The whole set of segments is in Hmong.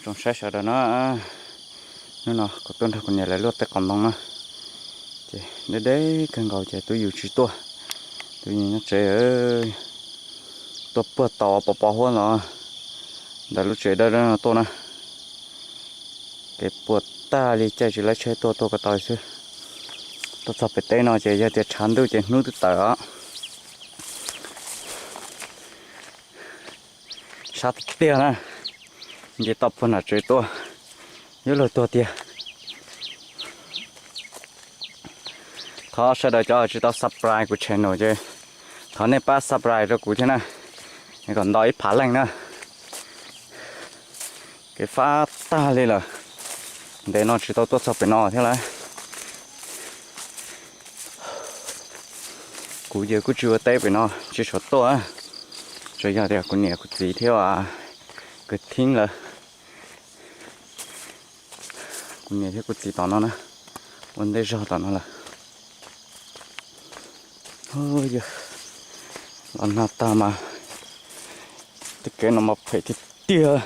Zoo saib sawv daws na, hnub no kuv tuaj nrog kuv niam lawv luaj tej qos ntoo na, ces deb deb kawg nkaus ces twb yus tsis tuaj, twb yus nyob tsev tuaj puag tau pos pos huab los ntawm lub tsev dawb dawb no tuaj na. Kev puas tag li caij tsis laib tsheb tuaj tuaj ko taw xwb. Tuaj txog pem teb no ces yog tias tshav ntuj ces hnub twb tawm os. Sab tiag tiag na, nce toj puag nram tsev tuaj, yuav luag tuag tiag. Thov sawv daws cov tsis tau subscribe kuv channel ces thov nej pab subscribe rau kuv thiab na, kom nto ib phav leej na. Kev fab tag li lawm, ntev no tsis tau tuaj txog pem no thiab lawm. Kuv ces kuj tsis ua teb pem no, tsis tshua tuaj, tsuas yog tias kuv niam kuv txiv thiab kwv tij lawv, kuv niam thiab kuv txiv tom no na, ua ntej zog tom no lawm. Yog los nag tag mas tej kev no mas phem tiag tiag.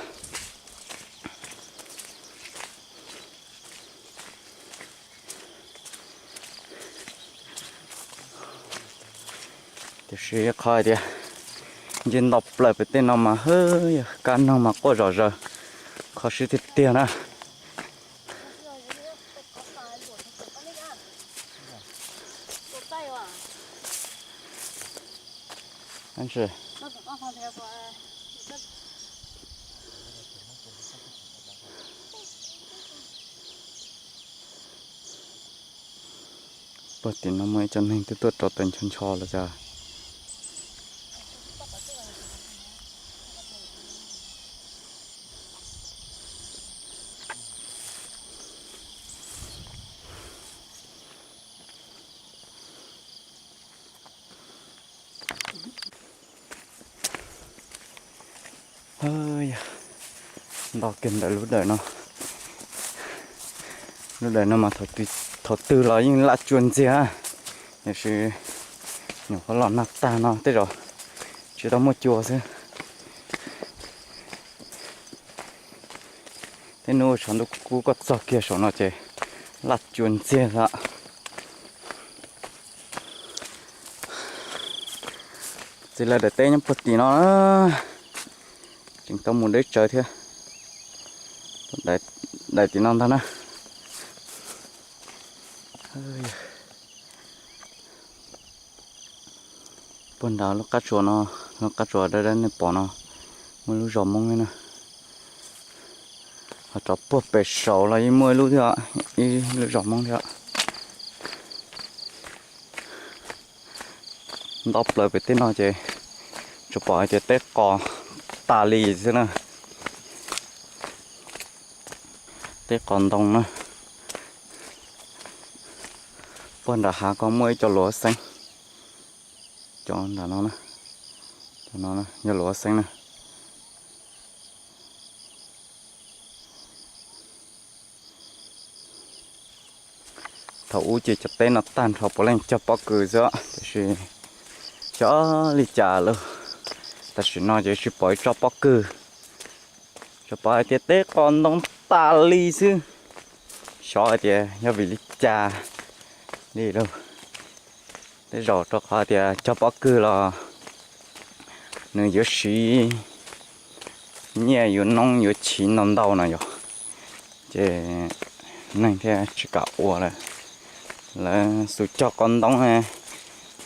Tiam sis qhov hais tias nce nto plaws pem tej no mas hwb, yog kab noog mas quaj zom zaws, kho siab tiag tiag na. Puag tim no muaj ib co neeg twb tuaj rau tawm ncho ncho los cas. Nto kiag ntawm lub dawm no, lub dawm no mas thaum twg los yeej laj cua ntxiag, tiam sis nyuam qhuav los nag tag no tej zaum tsis tau muaj cua xwb. Tej hnub tshav ntuj kub koj txog kiag saum no ces laj cua ntxiag lawm. Txiv lawv daim teb nyob puag tim no, tseem tau mus deb tsawv thiab. Daim tim no ntag na. Puag nrad lub qab tsuas no, lub qab tsuas dawb dawb nej pom no, muaj lub zos Hmoob thiab na. Ho rov puag pem saud los yeej muaj ib lub thiab, ib lub zos Hmoob thiab. Nto plaws pem tej no ces tsuas pom hais tias teb qos tas li xwb na. Teb qos ntoo na. Puag nram hav ko muaj ib co luam xeeb, cov nram no, cov no yog luam xeeb na. Thaum ub ces cov teb no tag nrho puav leej cog pob kws xwb, tiam sis xyov li cas lawm, tam sim no ces tsis pom ib tsob pob kws, tsuas pom hais tias teb qos ntoo tas li xwb. Xyov hais tias yog vim li cas li lawm. Tej zaum rau qhov tias cog pob kws los nws yuav siv nyiaj yuav noob yuav chiv ntau ntau no yog, ces neeg thiaj tsis kam ua lawm. Lawv xub cog qos ntoo,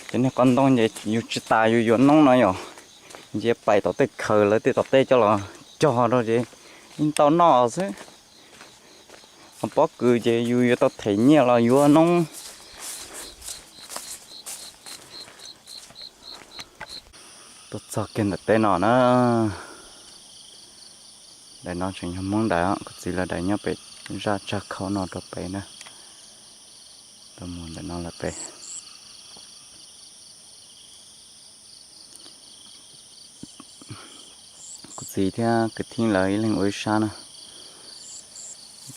cov niag qos ntoo ces yus tsis tas yus yuav noob no yom, nce pais tom tej khaws lawv tej tom tej coj los cog rau ces yeej tau noj xwb. Ho pob kws ces yus yuav tau them nyiaj los yuav noob. Tuaj txog kiag ntawm teb no na. Daim no tseem yog Hmoob daim, kuv txiv lawv daim nyob pem zaj tsag khau no rau pem na. Rau mus ntawm no lawm pem. Kuv txiv thiab kwv tij lawv ib leeg ua ib sab na,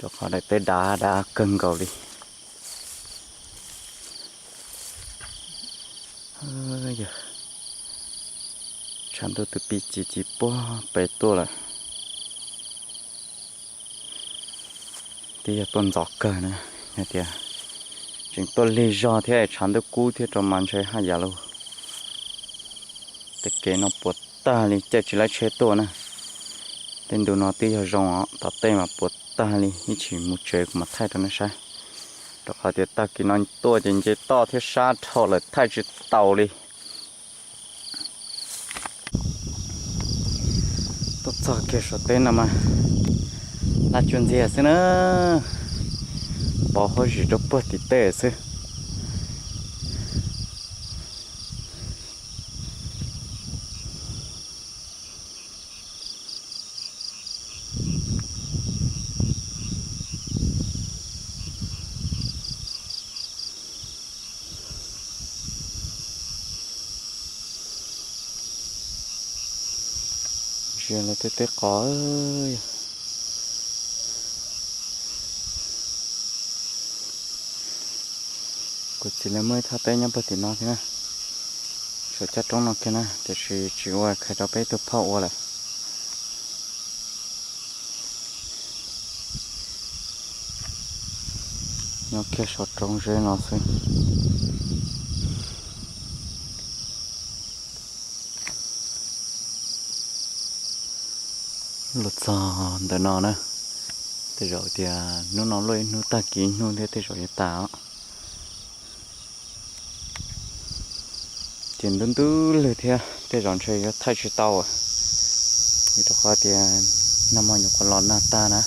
rau qhov daim teb dav dav kawg nkaus li. Tshav ntuj twb pib ci ci puag pem tuaj lawm. Twb yog tuaj ntxov kawg na, yog tias tseem tuaj lig zog thiab tshav ntuj kub thiab rau mas ntshe haj yam li tej kev no puas tag li caij tsis laib tsheb tuaj na. Tej ntu no twb yog zoo os, tom tej mas puas tag li, ib chim mus tsev kuv mam thaij rau nej saib. Rau qhov tias tag kis no tuaj ces nce toj thiab sab dhau lawm thaij tsis taus li. Tuaj txog kiag saum teb no mas laj cuag ntxiag xwb na, pov huab zim rau puag tim tej xwb. Ntsia lawv tej teb qos. Kuv txiv lawv muaj ib thaj teb nyob puag tim no thiab na, saum caj roob no kiag na, tiam sis tsis ua, khaws rau peb ib tug phauj ua lawm. Nyob kiag saum roob zeb no xwb. Los txog ntawm no na, tej zaum tias hnub no luaj ib hnub tag kis ib hnub thiab tej zaum yuav tas os. Ces ntub ntub lwg thiab tej zaum ntshe yuav thaij tsis tau, vim rau qhov tias nag hmo nyuam qhuav los nag tag na,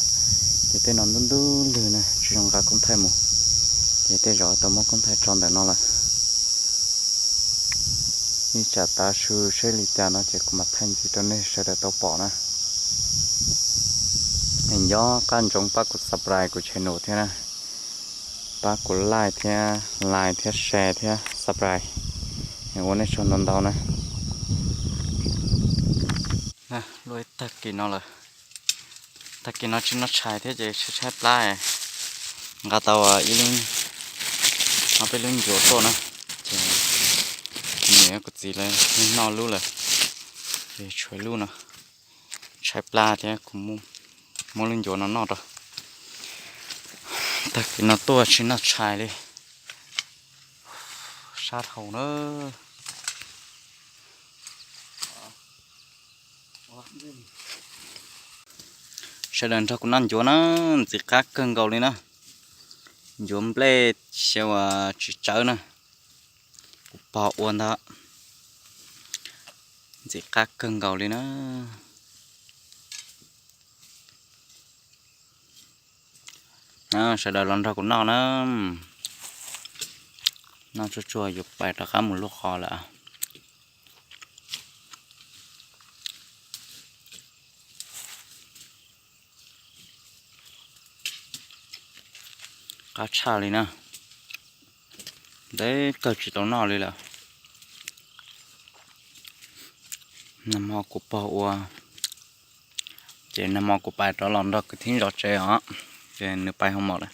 ces tej no ntub ntub lwg na tsis zoo nqa koob thaij mus, ces tej zaum tau muab koob thaij tso ntawm no lawm. Ib tsam tav su seb li cas no ces kuv mam thaij ntxiv rau nej sawv daws tau pom na. Nco qab ntsoov pab kuv subscribe kuv channel thiab na, pab kuv like thiab, like thiab, share thiab, subscribe, ua nej tsaug ntau ntau na. Luaj ib tag kis no lawm, tag kis no tsis noj tshais thiab ces tshaib tshaib plab, nqa tau ib lub, no peb lub ncuav tuaj na, ces kuv niam kuv txiv lawv noj lub lawm, ces tshuav ib lub no, tshaib plab thiab kuv muab lub ncuav no noj rau. Tag kis no tuaj tsis noj tshais li, sab dhau na. Sawv daws nrog kuv noj ncuav na, ntxim qab kawg nkaus li na. Ncuav nplej xyaw uas tsis tsawb na, kuv pog ua ntag, ntxim qab kawg nkaus li na. Sawv daws los nrog kuv noj na, noj tsuag tsuag yuav pais rov qab mus luaj qos lawm. Qab tshaj li na, ntev kawg tsis tau noj li lawm. Nag hmo kuv pog ua, ces nag hmo kuv pais rov los nrog kwv tij zov tsev os, ces nws pais hoo mom lawm,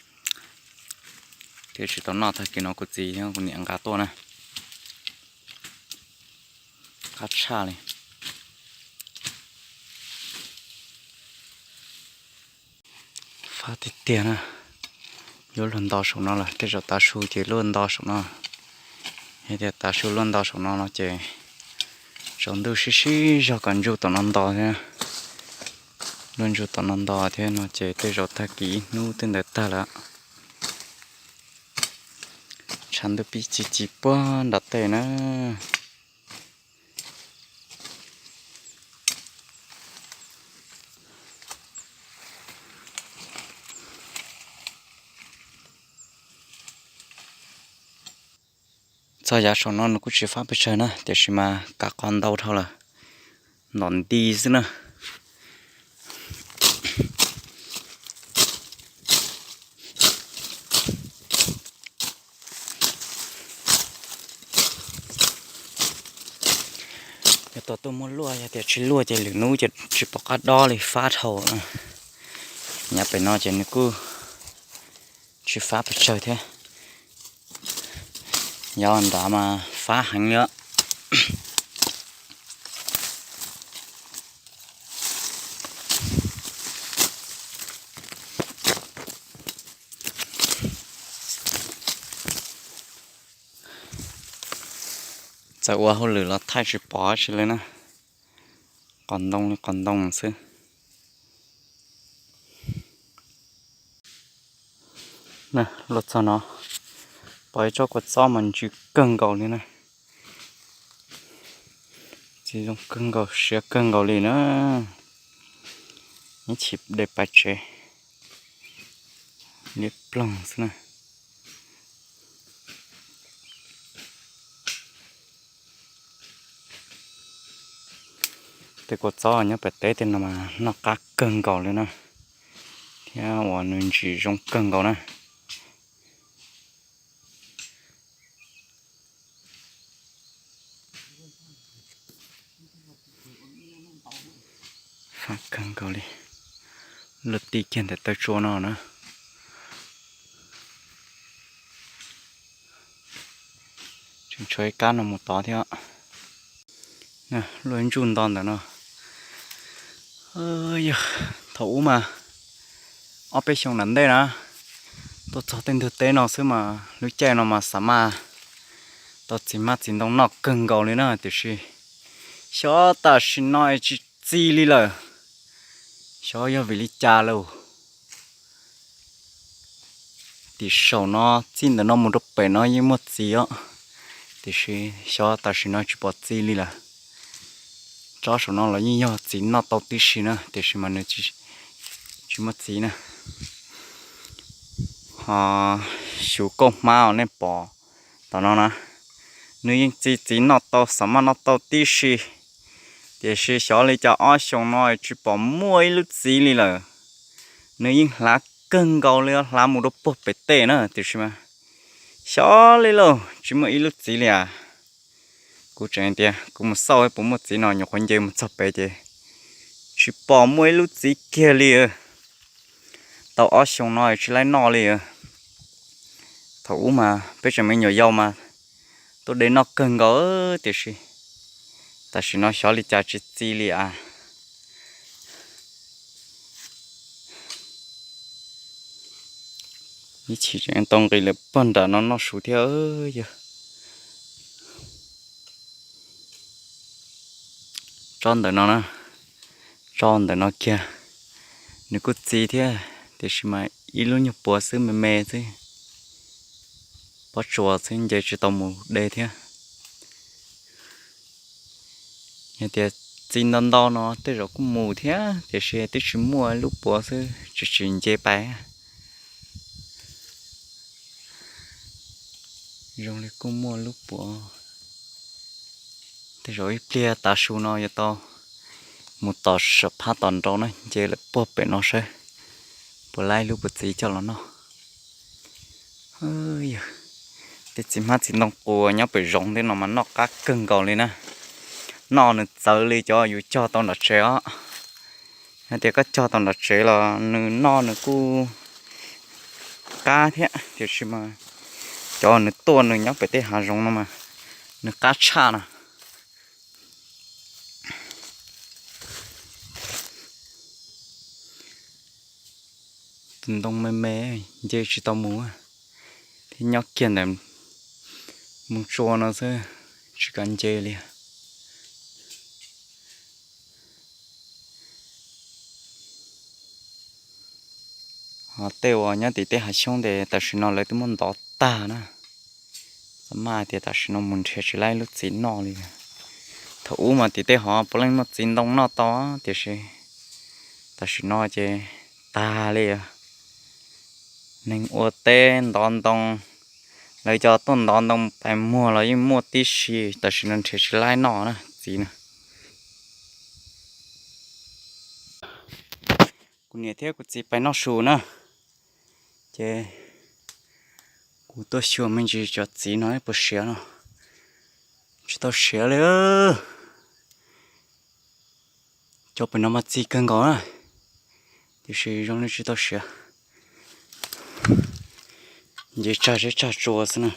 thiaj tsis tau noj. Tag kis no kuv txiv thiab kuv niam nqa tuaj na, qab tshaj li. Fab tiag tiag na, yuav luag nto saum no lawm, tej zaum tav su ces luaj nto saum no. Yog tias tav su luaj nto saum no no ces tsaus ntuj sib sib zog kom ntsuj tom no nto thiab. Luaj ntsuj tom no nto thiab no ces tej zaum tag kis ib hnub twb ntawd tag lawm. Tshav ntuj pib ci ci puag nram tej na. Txog yav saum no nws kuj tsis fab pes tsawg na, tiam sis mas kav qos ntau dhau lawm, ntom nti xwb na. Yog tau tuaj muab luaj, yog tias tsis luaj ces lwm hnub ces tsis pom qab dob li, fab dhau. Nyob pem no ces nws kuj tsis fab pes tsawg thiab. Yog nrad mas fab heev li. Txawm ua hauj lwm los thaij tsis pom tsi li na, qos ntoo li qos ntoo xwb. Luag txog no, pom ib tsob kua txob mas ntsws kawg nkaus li na. Txiv zoo kawg nkaus, siav kawg nkaus li na. Ib chim de pais tsev, liab ploog xwb na. Tej kua txob nyob pem teb tej no mas noj qab kawg nkaus li na, thiab uas nws ntsim zoo kawg nkaus na. Fab kawg nkaus li, luag ti kiag ntawm taw tsua no na. Tseem tshuav ib kab no mus tod thiab. Luaj ntsuj nto ntawm no. Yog thaum ub mas ob peb xyoo nram ntej na, tuaj txog tej ntug teb no xwb mas lub caij no mas xav mas tau txiv hmab txiv ntoo noj kawg nkaus li na, tiam sis xyov tam sim no es tsis txi li lawm, xyov yog vim li cas lauj. Tim saum no txij ntawm no mus rau pem no yeej muaj txiv os, tiam sis xyov tam sim no tsis pom txiv li lawm. Tsob saum no los yeej yog txiv noj tau tib si na, tiam sis mas nws tsis muaj txiv na. Ho xyuv kauj hmab uas nej pom tom no na, nws yeej txi txiv noj tau, xav mas noj tau tib si, tiam sis xyov li cas ob xyoos no tsis pom muaj ib lub txiv li lawm. Nws yeej hlav kawg nkaus li, hlav mus rau puag pem tej na, tiam sis mas xyov li lauj, tsis muaj ib lub txiv li as. Kuv tseem tias kuv mus xauj puas muaj txiv no, nyuam qhuav nce mus txog pem ces tsis pom muaj ib lub txiv kiag li. Tau ob xyoos no tsis laib noj li. Thaum ub mas peb tseem me nyuam yaus mas tuaj de noj kawg nkaus, tiam sis tam sim no xyov li cas tsis txi li as. Ib chim tseem tau nqis lawm puag nram no noj su thiab yog. Tsob ntawm no na, tsob ntawm no kiag, nws kuj txi thiab, tiam sis mas ib lub nyuag puav xwb, me me xwb, pob tsuas xwb, nce tsis tau mus de thiab. Yog tias txi ntau ntau no tej zaum kuj mus thiab, tiam sis twb tsis muaj lub puav xwb, tsis tsim nce pais. Zoo li kuj muaj lub puav, tej zaum ib pliag tav su no yuav tau mus tom saum phab tom nraud na, nce lawm puag pem no saib puas laib lub puav txiv coj los noj. Tej txiv hmab txiv ntoo qus nyob pem zoov tej no mas noj qab kawg nkaus li na. Noj nws txawv li cov yus cog tau nram tsev os. Hais tias koj cog tau nram tsev los nws noj nws kuj qab thiab, tiam sis mas cov nws tuaj nws nyob pem tej hav zoov no mas nws qab tshaj na. Tus ntoo me me, nce tsis tau mus, thiab nyob kiag ntawm mus tsua no xwb, tsis kam nce li. Ho tej uas nyob tim tej hav xyoob ntawd tam sim no lawv twb muab ntov tag na. Xav mas tias tam sim no mus nrhiav tsis laib lub txiv noj li. Thaum ub mas tim tej ho puav leej muaj txiv ntoo noj tau, tiam sis tam sim no ces tag li. Neeg ua teb ntov ntoo, lawv cov tuaj ntov ntoo pais muag los yeej muaj tib si, tam sim no nrhiav tsis laib noj na txiv na. Kuv niam thiab kuv txiv pais noj su na, ces kuv tuaj xyuas me ntsis cov txiv no puas siav no. Tsis tau siav li. Cov pem no mas txi kawg nkaus na, tiam sis zoo li tsis tau siav. Nce tsag zeb tsag tsua xwb na.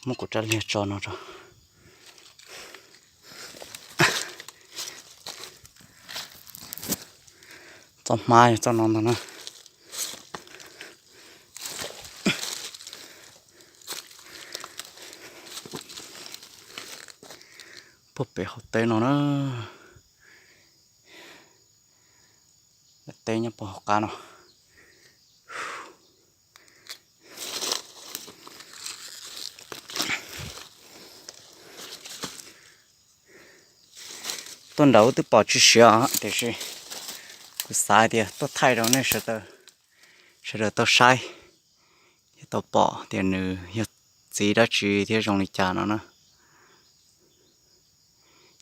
Muab kuv rab liag tso no tso. Txoj hmab yog txoj no ntag na. Pem hauv teb no na, teb nyob puag hauv qab no. Tuaj nraud twb pom tsis siav tiam sis kuv xav tias tuaj thaij rau nej sawv daws tau saib thiab tau pom tias nws yog txiv dab tsi thiab zoo li cas no na.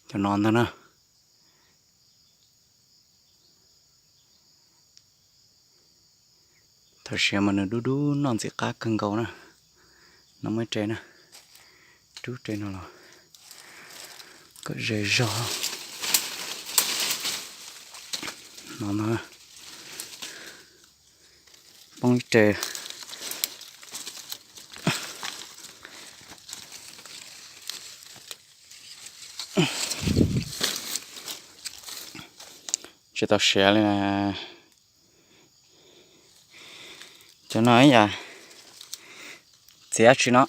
Cov no ntag na. Thaum siav mas nws dub dub noj ntxim qab kawg nkaus na. No muaj ib re na, rub re no los kom ze zog no na. Poob ib re. Tsis tau siav li na. Cov no ib yam txiv dab tsi no,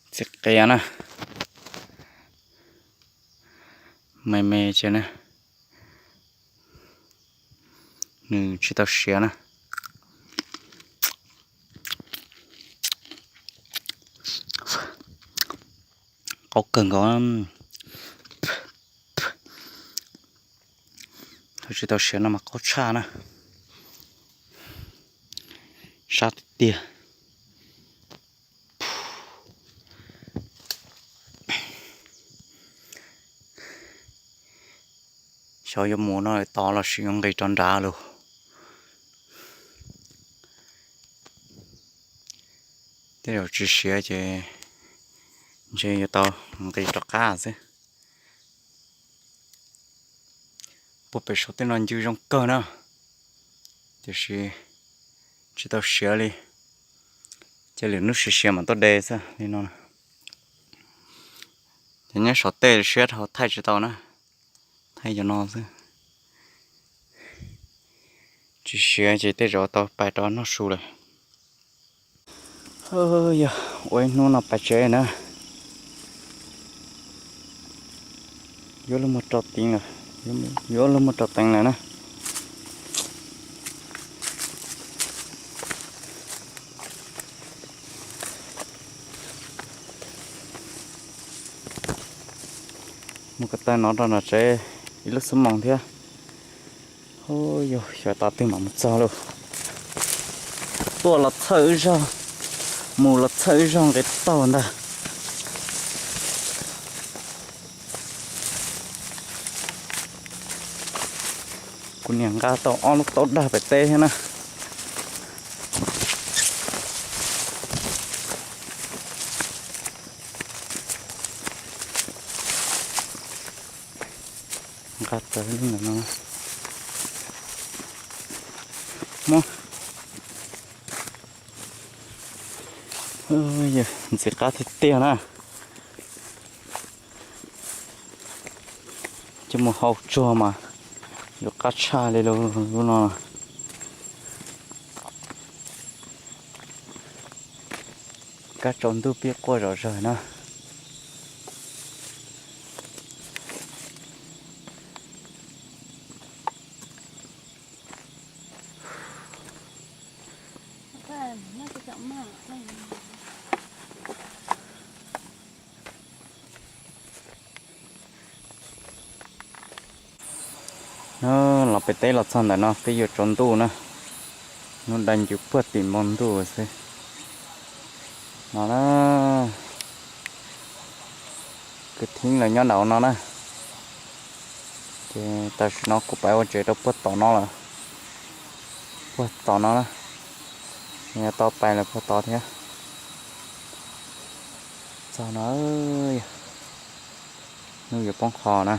txiv qias na, me me ces na, nws tsis tau siav na. Qaub kawg nkaus. Thaum tsis tau siav no mas qaub tshaj na. Sab tiag tiag. Xyov yuav mus no tod los sis yuav nqis rau nrad lawm. Tej zaum tsis siav ces ntshe yuav tau nqis rov qab xwb. Puag pem saum tej no ncw zoo kawg na, tiam sis tsis tau siav li. Ces lwm hnub siav siav mam tuaj de xwb li no. Ces nyob saum tej siab dhau thaij tsis tau na, thaij cov no xwb. Tsis siav ces tej zaum tau pais rov noj su lawm. Yog ua ib hnub no pais tsev na. Yuav luag muag rau teev lawm, yuav luag muag rau teev lawm na. Mus ko taw no rau nram tsev ib lub xuab moos thiab. Yog xyov tav twg mam mus txog lauj. Tuaj los txhawj wb zog, mus los txhawj wb zog nqis taug ntag. Kuv niam nqa tau ob lub taub dag pem teb thiab na. Nqa tawv li ntawm no. Muab. Ntxim qab tiag tiag na. Coj mus hau tsuag mas yuav qab tshaj li lub no. Kab tsaus ntuj pib quaj zom zaws na. Los pem teb los txog ntawm no twb yuav tsaus ntuj na. Hnub dai ncws puag tim npoo ntuj xwb. No na, kwv tij lawv nyob nraum no na. Ces tam sim no kuv pais ua tsev rau puag tom no lawm. Puag tom no na, yuav tau pais lawm puag tod thiab. Txog no, hnub yuav poob qho na.